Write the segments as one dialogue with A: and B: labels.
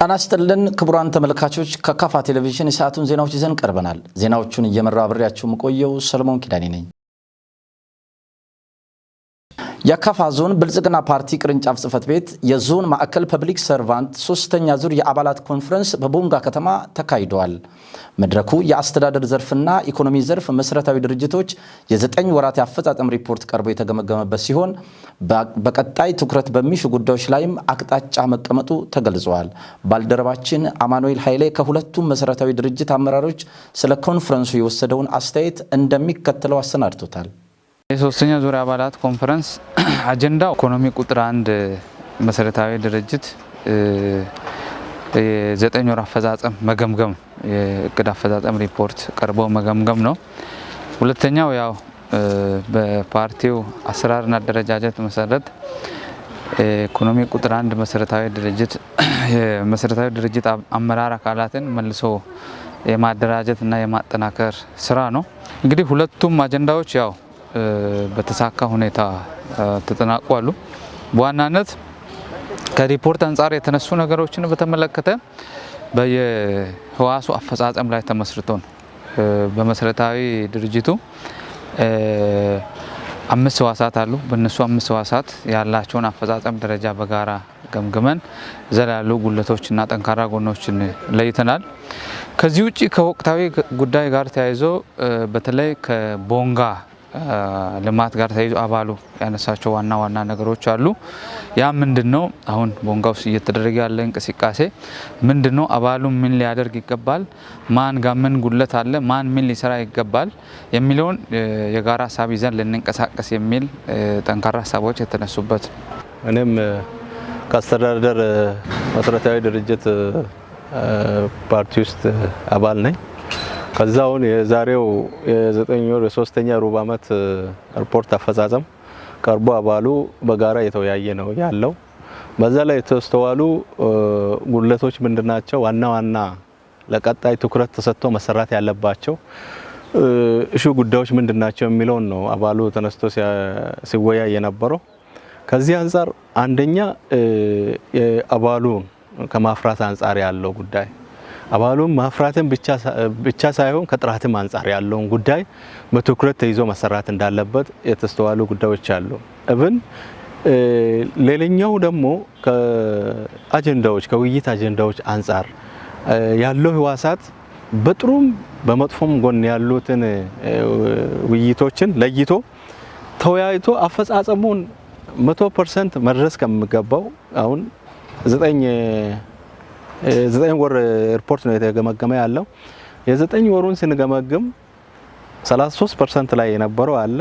A: ጤና ይስጥልን ክቡራን ተመልካቾች፣ ከካፋ ቴሌቪዥን የሰዓቱን ዜናዎች ይዘን ቀርበናል። ዜናዎቹን እየመራው አብሬያችሁ የምቆየው ሰለሞን ኪዳኔ ነኝ። የካፋ ዞን ብልጽግና ፓርቲ ቅርንጫፍ ጽህፈት ቤት የዞን ማዕከል public servant ሶስተኛ ዙር የአባላት ኮንፈረንስ በቦንጋ ከተማ ተካሂደዋል። መድረኩ የአስተዳደር ዘርፍና ኢኮኖሚ ዘርፍ መሰረታዊ ድርጅቶች የ9 ወራት የአፈጻጸም ሪፖርት ቀርቦ የተገመገመበት ሲሆን፣ በቀጣይ ትኩረት በሚሹ ጉዳዮች ላይም አቅጣጫ መቀመጡ ተገልጿል። ባልደረባችን አማኑኤል ኃይሌ ከሁለቱም መሰረታዊ ድርጅት አመራሮች ስለ ኮንፈረንሱ የወሰደውን አስተያየት እንደሚከተለው አሰናድቶታል።
B: የሶስተኛ ዙር አባላት ኮንፈረንስ አጀንዳው ኢኮኖሚ ቁጥር አንድ መሰረታዊ ድርጅት የ9 ወር አፈጻጸም መገምገም፣ የእቅድ አፈጻጸም ሪፖርት ቀርቦ መገምገም ነው። ሁለተኛው ያው በፓርቲው አሰራርና አደረጃጀት መሰረት ኢኮኖሚ ቁጥር አንድ መሰረታዊ ድርጅት የመሰረታዊ ድርጅት አመራር አካላትን መልሶ የማደራጀት እና የማጠናከር ስራ ነው። እንግዲህ ሁለቱም አጀንዳዎች ያው በተሳካ ሁኔታ ተጠናቋሉ። በዋናነት ከሪፖርት አንጻር የተነሱ ነገሮችን በተመለከተ በየህዋሱ አፈጻጸም ላይ ተመስርቶ ነው። በመሰረታዊ ድርጅቱ አምስት ህዋሳት አሉ። በእነሱ አምስት ህዋሳት ያላቸውን አፈጻጸም ደረጃ በጋራ ገምግመን እዛ ላይ ያሉ ጉድለቶችና ጠንካራ ጎኖችን ለይተናል። ከዚህ ውጭ ከወቅታዊ ጉዳይ ጋር ተያይዞ በተለይ ከቦንጋ ልማት ጋር ተያይዞ አባሉ ያነሳቸው ዋና ዋና ነገሮች አሉ። ያ ምንድን ነው? አሁን ቦንጋ ውስጥ እየተደረገ ያለ እንቅስቃሴ ምንድን ነው? አባሉ ምን ሊያደርግ ይገባል? ማን ጋር ምን ጉድለት አለ? ማን ምን ሊሰራ ይገባል? የሚለውን የጋራ ሀሳብ ይዘን ልንንቀሳቀስ የሚል ጠንካራ ሀሳቦች የተነሱበት።
C: እኔም ከአስተዳደር መሰረታዊ ድርጅት ፓርቲ ውስጥ አባል ነኝ። ከዛ አሁን የዛሬው የ9 ወር የሶስተኛ ሩብ ዓመት ሪፖርት አፈጻጸም ቀርቦ አባሉ በጋራ እየተወያየ ነው ያለው። በዛ ላይ የተስተዋሉ ጉድለቶች ምንድናቸው? ዋና ዋና ለቀጣይ ትኩረት ተሰጥቶ መሰራት ያለባቸው issue ጉዳዮች ምንድናቸው የሚለውን ነው አባሉ ተነስቶ ሲወያይ የነበረው። ከዚህ አንጻር አንደኛ አባሉን ከማፍራት አንጻር ያለው ጉዳይ፣ አባሉን ማፍራትን ብቻ ሳይሆን ከጥራትም አንጻር ያለውን ጉዳይ በትኩረት ተይዞ መሰራት እንዳለበት የተስተዋሉ ጉዳዮች አሉ። Even ሌላኛው ደግሞ ከአጀንዳዎች፣ ከውይይት አጀንዳዎች አንጻር ያለው ህዋሳት በጥሩም በመጥፎም ጎን ያሉትን ውይይቶችን ለይቶ ተወያይቶ አፈጻጸሙን 100% መድረስ ከሚገባው፣ አሁን 9 ወር ሪፖርት ነው የተገመገመ ያለው። የ9 ወሩን ስንገመግም 33% ላይ የነበረው አለ፣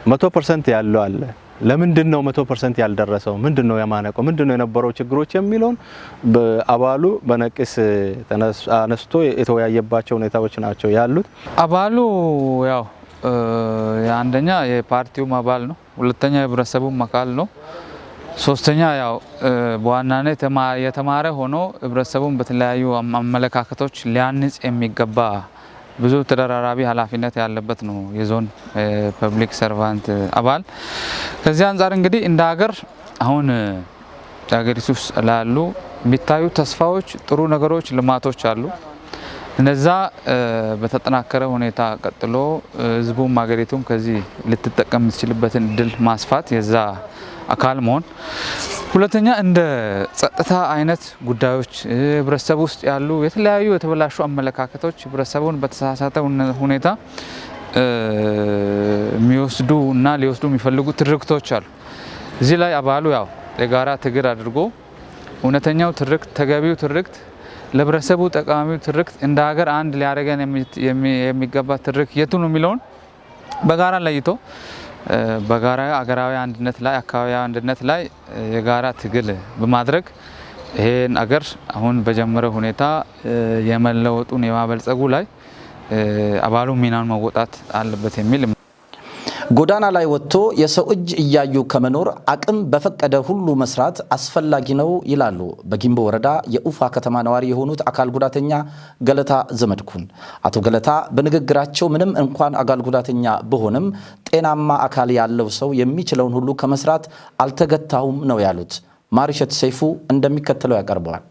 C: 100% ያለው አለ። ለምንድን ነው 100% ያልደረሰው? ምንድን ነው የማነቀው? ምንድን ነው የነበረው ችግሮች የሚለውን በአባሉ በነቂስ አነስቶ የተወያየባቸው ሁኔታዎች ናቸው ያሉት።
B: አባሉ ያው አንደኛ የፓርቲውም አባል ነው፣ ሁለተኛ የህብረተሰቡም አካል ነው። ሶስተኛ ያው በዋናነት የተማረ ሆኖ ህብረተሰቡን በተለያዩ አመለካከቶች ሊያንጽ የሚገባ ብዙ ተደራራቢ ኃላፊነት ያለበት ነው የዞን public servant አባል። ከዚህ አንጻር እንግዲህ እንደ ሀገር አሁን ሀገሪቱ ውስጥ ላሉ የሚታዩ ተስፋዎች፣ ጥሩ ነገሮች፣ ልማቶች አሉ። እነዛ በተጠናከረ ሁኔታ ቀጥሎ ህዝቡም ሀገሪቱም ከዚህ ልትጠቀም የምትችልበትን እድል ማስፋት የዛ አካል መሆን። ሁለተኛ እንደ ጸጥታ አይነት ጉዳዮች፣ ህብረተሰብ ውስጥ ያሉ የተለያዩ የተበላሹ አመለካከቶች፣ ህብረተሰቡን በተሳሳተ ሁኔታ የሚወስዱ እና ሊወስዱ የሚፈልጉ ትርክቶች አሉ። እዚህ ላይ አባሉ ያው የጋራ ትግል አድርጎ እውነተኛው ትርክት፣ ተገቢው ትርክት፣ ለህብረተሰቡ ጠቃሚው ትርክት፣ እንደ ሀገር አንድ ሊያደርገን የሚገባ ትርክት የቱ ነው የሚለውን በጋራ ለይቶ በጋራ አገራዊ አንድነት ላይ፣ አካባቢያዊ አንድነት ላይ የጋራ ትግል በማድረግ ይሄን አገር አሁን በጀመረ ሁኔታ የመለወጡን የማበልጸጉ ላይ አባሉ ሚናውን መወጣት አለበት የሚል።
A: ጎዳና ላይ ወጥቶ የሰው እጅ እያዩ ከመኖር አቅም በፈቀደ ሁሉ መስራት አስፈላጊ ነው ይላሉ በጊምቦ ወረዳ የኡፋ ከተማ ነዋሪ የሆኑት አካል ጉዳተኛ ገለታ ዘመድኩን። አቶ ገለታ በንግግራቸው ምንም እንኳን አካል ጉዳተኛ ብሆንም ጤናማ አካል ያለው ሰው የሚችለውን ሁሉ ከመስራት አልተገታሁም ነው ያሉት። ማሪሸት ሰይፉ እንደሚከተለው ያቀርበዋል።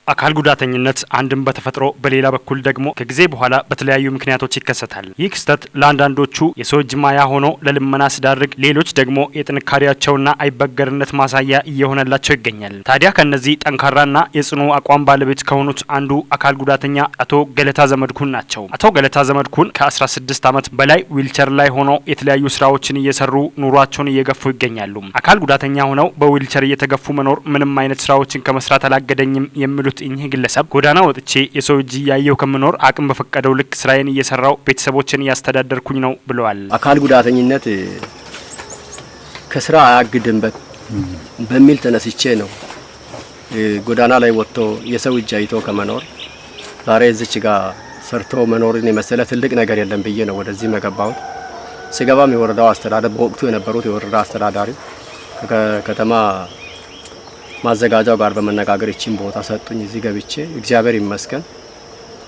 D: አካል ጉዳተኝነት አንድም በተፈጥሮ፣ በሌላ በኩል ደግሞ ከጊዜ በኋላ በተለያዩ ምክንያቶች ይከሰታል። ይህ ክስተት ለአንዳንዶቹ የሰው እጅ ማያ ሆኖ ለልመና ሲዳርግ፣ ሌሎች ደግሞ የጥንካሬያቸውና አይበገርነት ማሳያ እየሆነላቸው ይገኛል። ታዲያ ከእነዚህ ጠንካራና የጽኑ አቋም ባለቤት ከሆኑት አንዱ አካል ጉዳተኛ አቶ ገለታ ዘመድኩን ናቸው። አቶ ገለታ ዘመድኩን ከ16 ዓመት በላይ ዊልቸር ላይ ሆኖ የተለያዩ ስራዎችን እየሰሩ ኑሯቸውን እየገፉ ይገኛሉ። አካል ጉዳተኛ ሆነው በዊልቸር እየተገፉ መኖር ምንም አይነት ስራዎችን ከመስራት አላገደኝም የሚሉት እኚህ ግለሰብ፣ ጎዳና ወጥቼ የሰው እጅ እያየሁ ከምኖር አቅም በፈቀደው ልክ ስራዬን እየሰራው ቤተሰቦችን እያስተዳደርኩኝ ነው ብለዋል።
E: አካል ጉዳተኝነት ከስራ አያግድም በሚል ተነስቼ ነው ጎዳና ላይ ወጥቶ የሰው እጅ አይቶ ከመኖር ዛሬ እዚች ጋር ሰርቶ መኖርን የመሰለ ትልቅ ነገር የለም ብዬ ነው ወደዚህ የገባሁት። ስገባም የወረዳው አስተዳደር፣ በወቅቱ የነበሩት የወረዳ አስተዳዳሪ ከከተማ ማዘጋጃው ጋር በመነጋገር ይቺን ቦታ ሰጡኝ። እዚህ ገብቼ እግዚአብሔር ይመስገን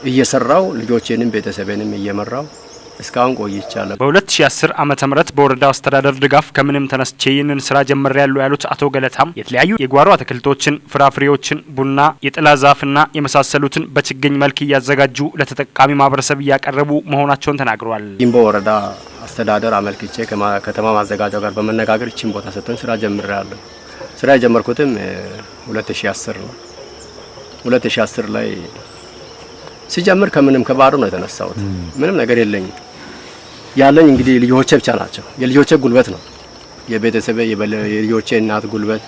E: እየሰራው ልጆቼንም ቤተሰቤንም እየመራው እስካሁን ቆይቻለሁ።
D: በ2010 ዓ.ም. በወረዳው አስተዳደር ድጋፍ ከምንም ተነስቼ ይህንን ስራ ጀምሬያለሁ ያሉት አቶ ገለታም፣ የተለያዩ የጓሮ አትክልቶችን፣ ፍራፍሬዎችን፣ ቡና፣ የጥላ ዛፍና የመሳሰሉትን በችግኝ መልክ እያዘጋጁ ለተጠቃሚ ማህበረሰብ እያቀረቡ መሆናቸውን ተናግረዋል።
E: ጊምቦ ወረዳ አስተዳደር አመልክቼ ከተማ ማዘጋጃው ጋር በመነጋገር ይቺን ቦታ ሰጥቶኝ ስራ ጀምሬያለሁ። ስራ የጀመርኩትም 2010 ነው። 2010 ላይ ሲጀምር ከምንም ከባዶ ነው የተነሳሁት። ምንም ነገር የለኝም። ያለኝ እንግዲህ ልጆቼ ብቻ ናቸው። የልጆቼ ጉልበት ነው፣ የቤተሰቤ፣ የልጆቼ እናት ጉልበት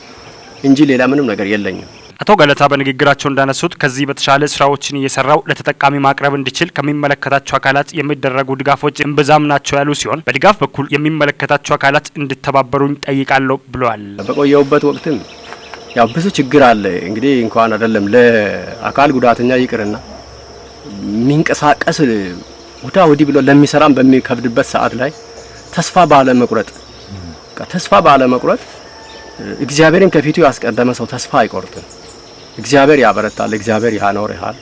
E: እንጂ ሌላ ምንም ነገር የለኝም።
D: አቶ ገለታ በንግግራቸው እንዳነሱት፣ ከዚህ በተሻለ ስራዎችን እየሰራው ለተጠቃሚ ማቅረብ እንዲችል ከሚመለከታቸው አካላት የሚደረጉ ድጋፎች እምብዛም ናቸው ያሉ ሲሆን፣ በድጋፍ በኩል የሚመለከታቸው አካላት እንዲተባበሩኝ ጠይቃለሁ ብለዋል።
E: በቆየሁበት ወቅትም ያው ብዙ ችግር አለ። እንግዲህ እንኳን አይደለም ለአካል ጉዳተኛ ይቅርና የሚንቀሳቀስ ወዲያ ወዲህ ብሎ ለሚሰራም በሚከብድበት ሰዓት ላይ ተስፋ ባለመቁረጥ፣ እግዚአብሔርን ከፊቱ ያስቀደመ ሰው ተስፋ አይቆርጥም። እግዚአብሔር ያበረታል፣ እግዚአብሔር ያኖርሃል።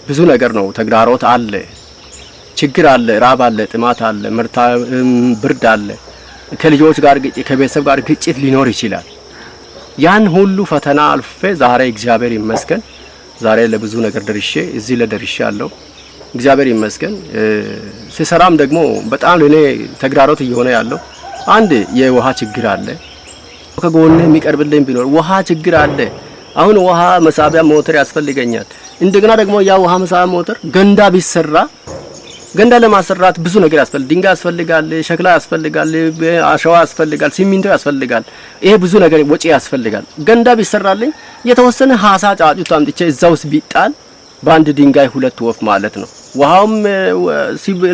E: ብዙ ነገር ነው፣ ተግዳሮት አለ፣ ችግር አለ፣ ራብ አለ፣ ጥማት አለ፣ ምርታ ብርድ አለ። ከልጆች ጋር ግጭት፣ ከቤተሰብ ጋር ግጭት ሊኖር ይችላል። ያን ሁሉ ፈተና አልፌ ዛሬ እግዚአብሔር ይመስገን ዛሬ ለብዙ ነገር ደርሼ እዚህ ለደርሼ አለው። እግዚአብሔር ይመስገን። ስሰራም ደግሞ በጣም ለኔ ተግዳሮት እየሆነ ያለው አንድ የውሃ ችግር አለ። ከጎን የሚቀርብልኝ ቢኖር፣ ውሃ ችግር አለ። አሁን ውሃ መሳቢያ ሞተር ያስፈልገኛል። እንደገና ደግሞ ያ ውሃ መሳቢያ ሞተር ገንዳ ቢሰራ፣ ገንዳ ለማሰራት ብዙ ነገር ያስፈልጋል። ድንጋይ ያስፈልጋል፣ ሸክላ ያስፈልጋል፣ አሸዋ ያስፈልጋል፣ ሲሚንቶ ያስፈልጋል። ይሄ ብዙ ነገር ወጪ ያስፈልጋል። ገንዳ ቢሰራልኝ የተወሰነ ሀሳ ጫጩት አምጥቼ እዛ ውስጥ ቢጣል በአንድ ድንጋይ ሁለት ወፍ ማለት ነው። ውሃውም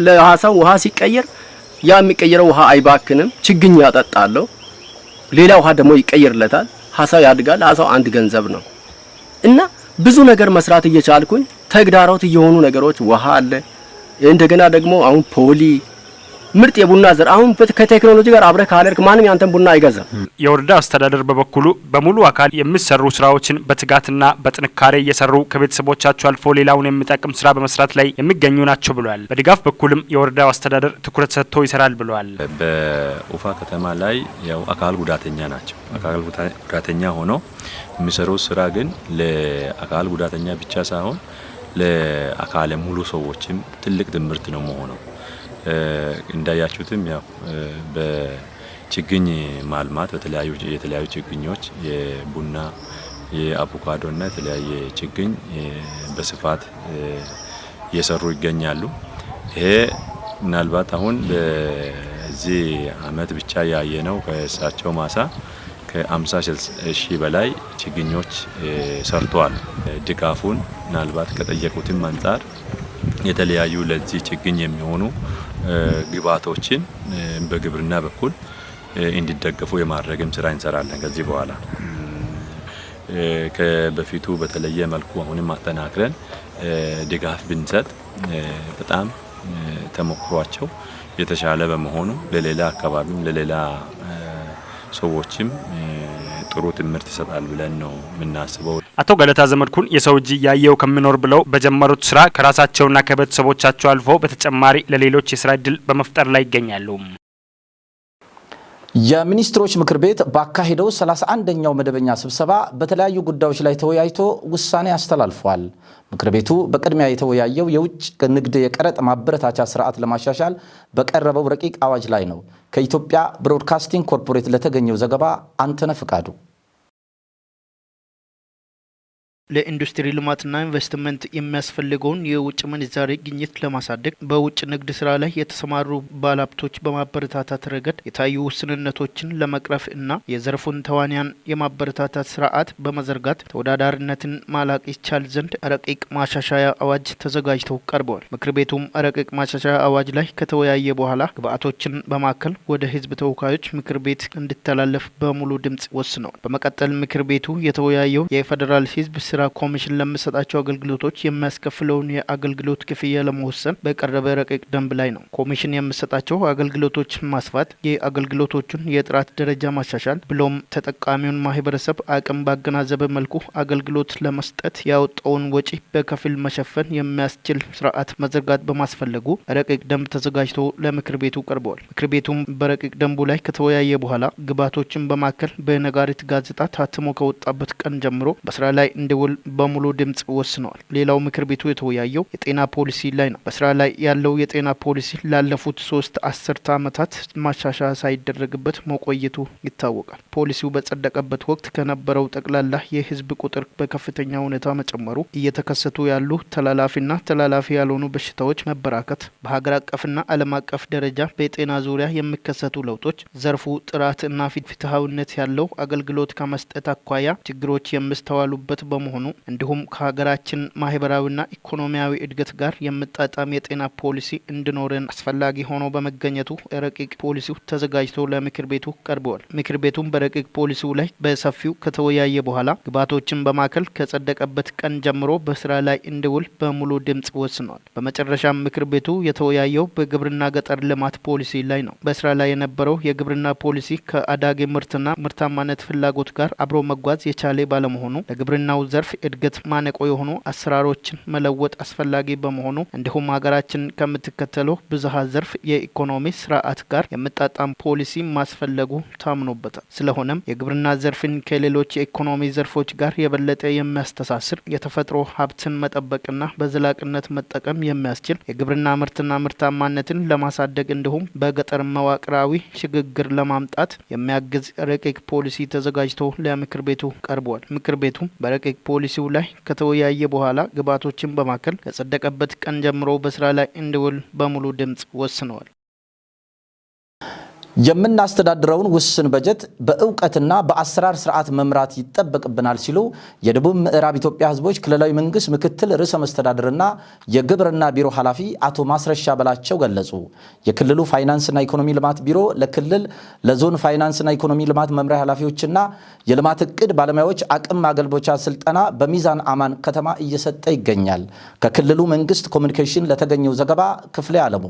E: ለሀሳው ውሃ ሲቀየር ያ የሚቀየረው ውሃ አይባክንም፣ ችግኝ ያጠጣለሁ። ሌላ ውሃ ደግሞ ይቀየርለታል። ሀሳው ያድጋል። ሀሳው አንድ ገንዘብ ነው እና ብዙ ነገር መስራት እየቻልኩኝ ተግዳሮት እየሆኑ ነገሮች ውሃ አለ። እንደገና ደግሞ አሁን ፖሊ ምርጥ የቡና ዘር፣ አሁን ከቴክኖሎጂ ጋር አብረህ ካልሄድክ ማንም ያንተን ቡና አይገዛም።
D: የወረዳ አስተዳደር በበኩሉ በሙሉ አካል የሚሰሩ ስራዎችን በትጋትና በጥንካሬ እየሰሩ ከቤተሰቦቻቸው አልፎ ሌላውን የሚጠቅም ስራ በመስራት ላይ የሚገኙ ናቸው ብሏል። በድጋፍ በኩልም የወረዳው አስተዳደር ትኩረት ሰጥቶ ይሰራል ብሏል።
F: በኡፋ ከተማ ላይ ያው አካል ጉዳተኛ ናቸው። አካል ጉዳተኛ ሆኖ የሚሰሩ ስራ ግን ለአካል ጉዳተኛ ብቻ ሳይሆን ለአካለ ሙሉ ሰዎችም ትልቅ ትምህርት ነው መሆነው። እንዳያችሁትም ያው በችግኝ ማልማት በተለያዩ የተለያዩ ችግኞች የቡና፣ የአቮካዶ እና የተለያየ ችግኝ በስፋት እየሰሩ ይገኛሉ። ይሄ ምናልባት አሁን በዚህ አመት ብቻ ያየነው ከእሳቸው ማሳ ከ50 ሺህ በላይ ችግኞች ሰርተዋል። ድጋፉን ምናልባት ከጠየቁትም አንጻር የተለያዩ ለዚህ ችግኝ የሚሆኑ ግብዓቶችን በግብርና በኩል እንዲደገፉ የማድረግም ስራ እንሰራለን። ከዚህ በኋላ ከበፊቱ በተለየ መልኩ አሁንም አጠናክረን ድጋፍ ብንሰጥ በጣም ተሞክሯቸው የተሻለ በመሆኑ ለሌላ አካባቢም ለሌላ ሰዎችም ጥሩ ትምህርት ይሰጣል ብለን ነው የምናስበው።
D: አቶ ገለታ ዘመድኩን የሰው እጅ እያየው ከምኖር ብለው በጀመሩት ስራ ከራሳቸውና ከቤተሰቦቻቸው አልፎ በተጨማሪ ለሌሎች የስራ እድል በመፍጠር ላይ ይገኛሉ።
A: የሚኒስትሮች ምክር ቤት ባካሄደው 31ኛው መደበኛ ስብሰባ በተለያዩ ጉዳዮች ላይ ተወያይቶ ውሳኔ አስተላልፏል። ምክር ቤቱ በቅድሚያ የተወያየው የውጭ ንግድ የቀረጥ ማበረታቻ ስርዓት ለማሻሻል በቀረበው ረቂቅ አዋጅ ላይ ነው። ከኢትዮጵያ ብሮድካስቲንግ ኮርፖሬት ለተገኘው ዘገባ አንተነህ ፍቃዱ።
G: ለኢንዱስትሪ ልማትና ኢንቨስትመንት የሚያስፈልገውን የውጭ ምንዛሬ ግኝት ለማሳደግ፣ በውጭ ንግድ ስራ ላይ የተሰማሩ ባለሀብቶች በማበረታታት ረገድ የታዩ ውስንነቶችን ለመቅረፍ እና የዘርፉን ተዋንያን የማበረታታት ስርዓት በመዘርጋት ተወዳዳሪነትን ማላቅ ይቻል ዘንድ ረቂቅ ማሻሻያ አዋጅ ተዘጋጅተው ቀርበዋል። ምክር ቤቱም ረቂቅ ማሻሻያ አዋጅ ላይ ከተወያየ በኋላ ግብአቶችን በማከል ወደ ሕዝብ ተወካዮች ምክር ቤት እንዲተላለፍ በሙሉ ድምጽ ወስነዋል። በመቀጠል ምክር ቤቱ የተወያየው የፌዴራል ሕዝብ ስራ ኮሚሽን ለሚሰጣቸው አገልግሎቶች የሚያስከፍለውን የአገልግሎት ክፍያ ለመወሰን በቀረበ ረቂቅ ደንብ ላይ ነው። ኮሚሽን የሚሰጣቸው አገልግሎቶች ማስፋት፣ የአገልግሎቶቹን የጥራት ደረጃ ማሻሻል ብሎም ተጠቃሚውን ማህበረሰብ አቅም ባገናዘበ መልኩ አገልግሎት ለመስጠት ያወጣውን ወጪ በከፊል መሸፈን የሚያስችል ስርዓት መዘርጋት በማስፈለጉ ረቂቅ ደንብ ተዘጋጅቶ ለምክር ቤቱ ቀርበዋል። ምክር ቤቱም በረቂቅ ደንቡ ላይ ከተወያየ በኋላ ግብዓቶችን በማከል በነጋሪት ጋዜጣ ታትሞ ከወጣበት ቀን ጀምሮ በስራ ላይ እንዲውል በሙሉ ድምጽ ወስነዋል። ሌላው ምክር ቤቱ የተወያየው የጤና ፖሊሲ ላይ ነው። በስራ ላይ ያለው የጤና ፖሊሲ ላለፉት 3 አስርተ ዓመታት ማሻሻያ ሳይደረግበት መቆየቱ ይታወቃል። ፖሊሲው በጸደቀበት ወቅት ከነበረው ጠቅላላ የሕዝብ ቁጥር በከፍተኛ ሁኔታ መጨመሩ፣ እየተከሰቱ ያሉ ተላላፊና ተላላፊ ያልሆኑ በሽታዎች መበራከት፣ በሀገር አቀፍና ዓለም አቀፍ ደረጃ በጤና ዙሪያ የሚከሰቱ ለውጦች፣ ዘርፉ ጥራት እና ፍትሐዊነት ያለው አገልግሎት ከመስጠት አኳያ ችግሮች የሚስተዋሉበት በመሆኑ፣ እንዲሁም ከሀገራችን ማህበራዊና ኢኮኖሚያዊ እድገት ጋር የሚጣጣም የጤና ፖሊሲ እንዲኖረን አስፈላጊ ሆኖ በመገኘቱ ረቂቅ ፖሊሲው ተዘጋጅቶ ለምክር ቤቱ ቀርበዋል። ምክር ቤቱም በረቂቅ ፖሊሲው ላይ በሰፊው ከተወያየ በኋላ ግብዓቶችን በማከል ከጸደቀበት ቀን ጀምሮ በስራ ላይ እንዲውል በሙሉ ድምጽ ወስኗል። በመጨረሻም ምክር ቤቱ የተወያየው በግብርና ገጠር ልማት ፖሊሲ ላይ ነው። በስራ ላይ የነበረው የግብርና ፖሊሲ ከአዳጊ ምርትና ምርታማነት ፍላጎት ጋር አብሮ መጓዝ የቻለ ባለመሆኑ፣ ለግብርናው ዘርፍ እድገት ማነቆ የሆኑ አሰራሮችን መለወጥ አስፈላጊ በመሆኑ፣ እንዲሁም ሀገራችን ከምትከተለው ብዝሃ ዘርፍ የኢኮኖሚ ስርዓት ጋር የሚጣጣም ፖሊሲ ማስፈለጉ ታምኖበታል። ስለሆነም የግብርና ዘርፍን ከሌሎች የኢኮኖሚ ዘርፎች ጋር የበለጠ የሚያስተሳስር፣ የተፈጥሮ ሀብትን መጠበቅና በዘላቂነት መጠቀም የሚያስችል፣ የግብርና ምርትና ምርታማነትን ለማሳደግ እንዲሁም በገጠር መዋቅራዊ ሽግግር ለማምጣት የሚያግዝ ረቂቅ ፖሊሲ ተዘጋጅቶ ለምክር ቤቱ ቀርቧል። ምክር ቤቱም በረቂቅ ፖሊሲው ላይ ከተወያየ በኋላ ግብዓቶችን በማከል ከጸደቀበት ቀን ጀምሮ በስራ ላይ እንዲውል በሙሉ ድምጽ ወስነዋል።
A: የምናስተዳድረውን ውስን በጀት በእውቀትና በአሰራር ስርዓት መምራት ይጠበቅብናል ሲሉ የደቡብ ምዕራብ ኢትዮጵያ ሕዝቦች ክልላዊ መንግስት ምክትል ርዕሰ መስተዳድርና የግብርና ቢሮ ኃላፊ አቶ ማስረሻ በላቸው ገለጹ። የክልሉ ፋይናንስና ኢኮኖሚ ልማት ቢሮ ለክልል ለዞን ፋይናንስና ኢኮኖሚ ልማት መምሪያ ኃላፊዎችና የልማት እቅድ ባለሙያዎች አቅም ማጎልበቻ ስልጠና በሚዛን አማን ከተማ እየሰጠ ይገኛል። ከክልሉ መንግስት ኮሚኒኬሽን ለተገኘው ዘገባ ክፍሌ አለሙ።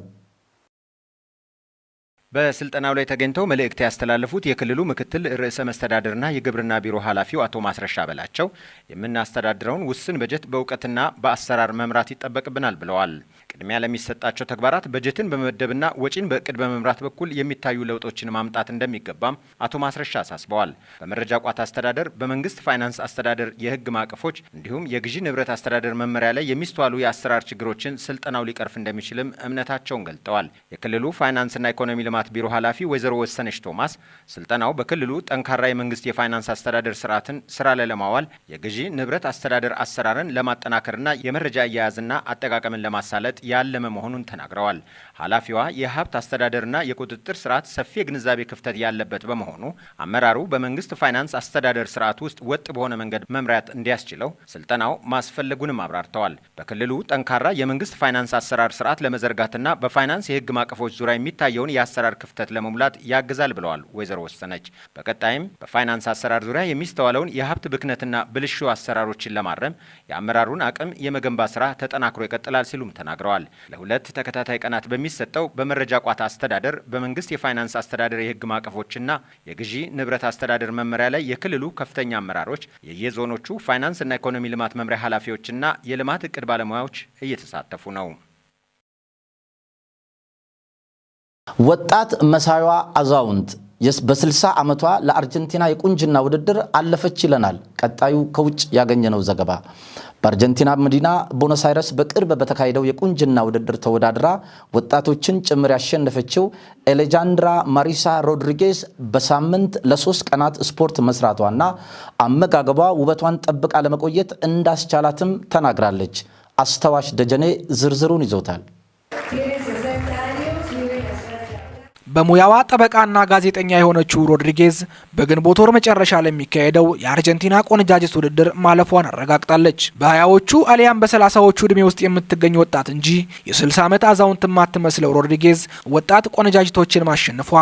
H: በስልጠናው ላይ ተገኝተው መልእክት ያስተላለፉት የክልሉ ምክትል ርዕሰ መስተዳድርና የግብርና ቢሮ ኃላፊው አቶ ማስረሻ በላቸው የምናስተዳድረውን ውስን በጀት በእውቀትና በአሰራር መምራት ይጠበቅብናል ብለዋል። ቅድሚያ ለሚሰጣቸው ተግባራት በጀትን በመመደብና ወጪን በእቅድ በመምራት በኩል የሚታዩ ለውጦችን ማምጣት እንደሚገባም አቶ ማስረሻ አሳስበዋል። በመረጃ ቋት አስተዳደር፣ በመንግስት ፋይናንስ አስተዳደር የህግ ማዕቀፎች እንዲሁም የግዢ ንብረት አስተዳደር መመሪያ ላይ የሚስተዋሉ የአሰራር ችግሮችን ስልጠናው ሊቀርፍ እንደሚችልም እምነታቸውን ገልጠዋል። የክልሉ ፋይናንስና ኢኮኖሚ ልማት ቢሮ ኃላፊ ወይዘሮ ወሰነች ቶማስ ስልጠናው በክልሉ ጠንካራ የመንግስት የፋይናንስ አስተዳደር ስርዓትን ስራ ላይ ለማዋል፣ የግዢ ንብረት አስተዳደር አሰራርን ለማጠናከርና የመረጃ አያያዝና አጠቃቀምን ለማሳለጥ ያለመ መሆኑን ተናግረዋል። ኃላፊዋ የሀብት አስተዳደርና የቁጥጥር ስርዓት ሰፊ የግንዛቤ ክፍተት ያለበት በመሆኑ አመራሩ በመንግስት ፋይናንስ አስተዳደር ስርዓት ውስጥ ወጥ በሆነ መንገድ መምራት እንዲያስችለው ስልጠናው ማስፈለጉንም አብራርተዋል። በክልሉ ጠንካራ የመንግስት ፋይናንስ አሰራር ስርዓት ለመዘርጋትና በፋይናንስ የህግ ማዕቀፎች ዙሪያ የሚታየውን የአሰራር ክፍተት ለመሙላት ያግዛል ብለዋል ወይዘሮ ወሰነች። በቀጣይም በፋይናንስ አሰራር ዙሪያ የሚስተዋለውን የሀብት ብክነትና ብልሹ አሰራሮችን ለማረም የአመራሩን አቅም የመገንባት ስራ ተጠናክሮ ይቀጥላል ሲሉም ተናግረዋል። ለ2 ተከታታይ ቀናት በሚሰጠው በመረጃ ቋት አስተዳደር፣ በመንግስት የፋይናንስ አስተዳደር የህግ ማዕቀፎችና የግዢ ንብረት አስተዳደር መመሪያ ላይ የክልሉ ከፍተኛ አመራሮች፣ የየዞኖቹ ፋይናንስና ኢኮኖሚ ልማት መምሪያ ኃላፊዎችና የልማት እቅድ ባለሙያዎች እየተሳተፉ ነው።
A: ወጣት መሳይዋ አዛውንት በ60 ዓመቷ ለአርጀንቲና የቁንጅና ውድድር አለፈች ይለናል ቀጣዩ ከውጭ ያገኘነው ዘገባ። በአርጀንቲና መዲና ቦነስ አይረስ በቅርብ በተካሄደው የቁንጅና ውድድር ተወዳድራ ወጣቶችን ጭምር ያሸነፈችው ኤሌጃንድራ ማሪሳ ሮድሪጌዝ በሳምንት ለ3 ቀናት ስፖርት መስራቷና አመጋገቧ ውበቷን ጠብቃ ለመቆየት እንዳስቻላትም ተናግራለች። አስተዋሽ ደጀኔ ዝርዝሩን ይዞታል።
I: በሙያዋ ጠበቃና ጋዜጠኛ የሆነችው ሮድሪጌዝ በግንቦት ወር መጨረሻ ለሚካሄደው የአርጀንቲና ቆነጃጅት ውድድር ማለፏን አረጋግጣለች። በ20ዎቹ አሊያም በ30ዎቹ ዕድሜ ውስጥ የምትገኝ ወጣት እንጂ የ60 ዓመት አዛውንት የማትመስለው ሮድሪጌዝ ወጣት ቆነጃጅቶችን ማሸነፏ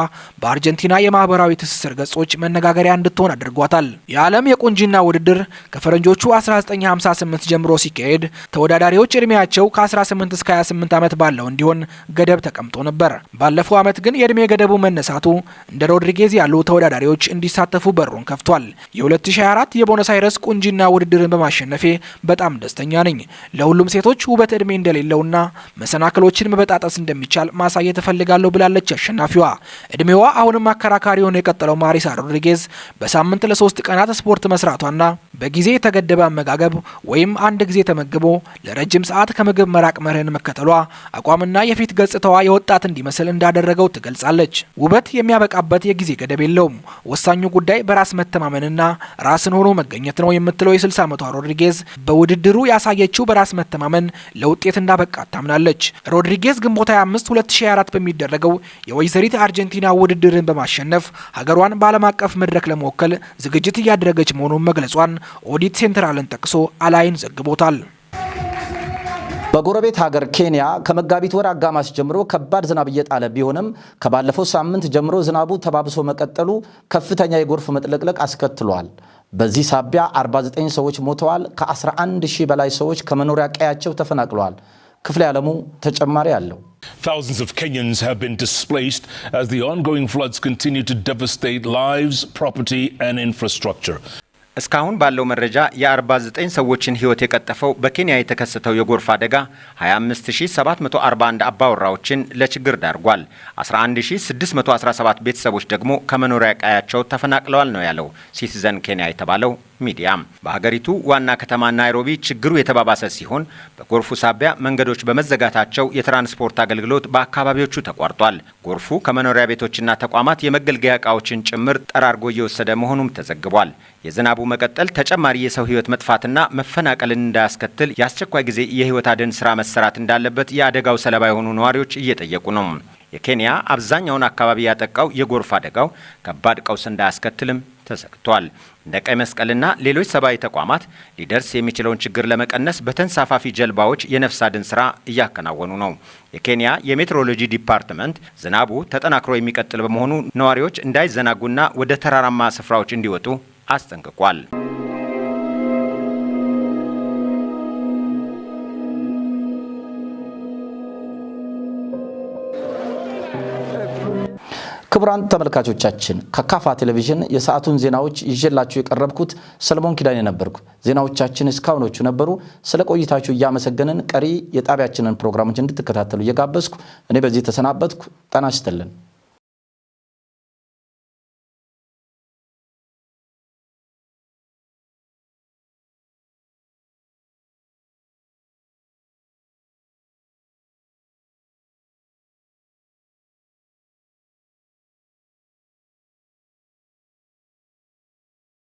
I: በአርጀንቲና የማህበራዊ ትስስር ገጾች መነጋገሪያ እንድትሆን አድርጓታል። የዓለም የቁንጅና ውድድር ከፈረንጆቹ 1958 ጀምሮ ሲካሄድ ተወዳዳሪዎች ዕድሜያቸው ከ18 እስከ 28 ዓመት ባለው እንዲሆን ገደብ ተቀምጦ ነበር። ባለፈው ዓመት ግን የዕድሜ ገደቡ መነሳቱ እንደ ሮድሪጌዝ ያሉ ተወዳዳሪዎች እንዲሳተፉ በሩን ከፍቷል። የ2024 የቦነስ አይረስ ቁንጅና ውድድርን በማሸነፌ በጣም ደስተኛ ነኝ። ለሁሉም ሴቶች ውበት ዕድሜ እንደሌለውና መሰናክሎችን መበጣጠስ እንደሚቻል ማሳየት እፈልጋለሁ ብላለች አሸናፊዋ። ዕድሜዋ አሁንም አከራካሪ ሆኖ የቀጠለው ማሪሳ ሮድሪጌዝ በሳምንት ለ3 ቀናት ስፖርት መስራቷና በጊዜ የተገደበ አመጋገብ ወይም አንድ ጊዜ ተመግቦ ለረጅም ሰዓት ከምግብ መራቅ መርህን መከተሏ አቋምና የፊት ገጽታዋ የወጣት እንዲመስል እንዳደረገው ትገልጻለች። ውበት የሚያበቃበት የጊዜ ገደብ የለውም። ወሳኙ ጉዳይ በራስ መተማመንና ራስን ሆኖ መገኘት ነው የምትለው የ60 ዓመቷ ሮድሪጌዝ በውድድሩ ያሳየችው በራስ መተማመን ለውጤት እንዳበቃት ታምናለች። ሮድሪጌዝ ግንቦት 25 2024 በሚደረገው የወይዘሪት አርጀንቲና ውድድርን በማሸነፍ ሀገሯን በዓለም አቀፍ መድረክ ለመወከል ዝግጅት እያደረገች መሆኑን መግለጿን ኦዲት ሴንትራልን ጠቅሶ አላይን ዘግቦታል።
A: በጎረቤት ሀገር ኬንያ ከመጋቢት ወር አጋማሽ ጀምሮ ከባድ ዝናብ እየጣለ ቢሆንም ከባለፈው ሳምንት ጀምሮ ዝናቡ ተባብሶ መቀጠሉ ከፍተኛ የጎርፍ መጥለቅለቅ አስከትሏል። በዚህ ሳቢያ 49 ሰዎች ሞተዋል። ከ11 ሺህ በላይ ሰዎች ከመኖሪያ ቀያቸው ተፈናቅለዋል። ክፍሌ ዓለሙ ተጨማሪ አለው።
J: Thousands of Kenyans have been displaced as the ongoing floods continue to devastate lives, property and infrastructure.
H: እስካሁን ባለው መረጃ የ49 ሰዎችን ሕይወት የቀጠፈው በኬንያ የተከሰተው የጎርፍ አደጋ 25741 አባወራዎችን ለችግር ዳርጓል። 11617 ቤተሰቦች ደግሞ ከመኖሪያ ቀያቸው ተፈናቅለዋል ነው ያለው ሲቲዘን ኬንያ የተባለው ሚዲያ። በሀገሪቱ ዋና ከተማ ናይሮቢ ችግሩ የተባባሰ ሲሆን በጎርፉ ሳቢያ መንገዶች በመዘጋታቸው የትራንስፖርት አገልግሎት በአካባቢዎቹ ተቋርጧል። ጎርፉ ከመኖሪያ ቤቶችና ተቋማት የመገልገያ ዕቃዎችን ጭምር ጠራርጎ እየወሰደ መሆኑም ተዘግቧል። የዝናቡ መቀጠል ተጨማሪ የሰው ሕይወት መጥፋትና መፈናቀልን እንዳያስከትል የአስቸኳይ ጊዜ የሕይወት አድን ስራ መሰራት እንዳለበት የአደጋው ሰለባ የሆኑ ነዋሪዎች እየጠየቁ ነው። የኬንያ አብዛኛውን አካባቢ ያጠቃው የጎርፍ አደጋው ከባድ ቀውስ እንዳያስከትልም ተሰግቷል። እንደ ቀይ መስቀልና ሌሎች ሰብአዊ ተቋማት ሊደርስ የሚችለውን ችግር ለመቀነስ በተንሳፋፊ ጀልባዎች የነፍስ አድን ስራ እያከናወኑ ነው። የኬንያ የሜትሮሎጂ ዲፓርትመንት ዝናቡ ተጠናክሮ የሚቀጥል በመሆኑ ነዋሪዎች እንዳይዘናጉና ወደ ተራራማ ስፍራዎች እንዲወጡ አስጠንቅቋል።
A: ክቡራን ተመልካቾቻችን፣ ከካፋ ቴሌቪዥን የሰዓቱን ዜናዎች ይዤላችሁ የቀረብኩት ሰለሞን ኪዳኔ ነበርኩ። ዜናዎቻችን እስካሁኖቹ ነበሩ። ስለ ቆይታችሁ እያመሰገንን ቀሪ የጣቢያችንን ፕሮግራሞች እንድትከታተሉ እየጋበዝኩ እኔ በዚህ ተሰናበትኩ። ጤና ይስጥልን።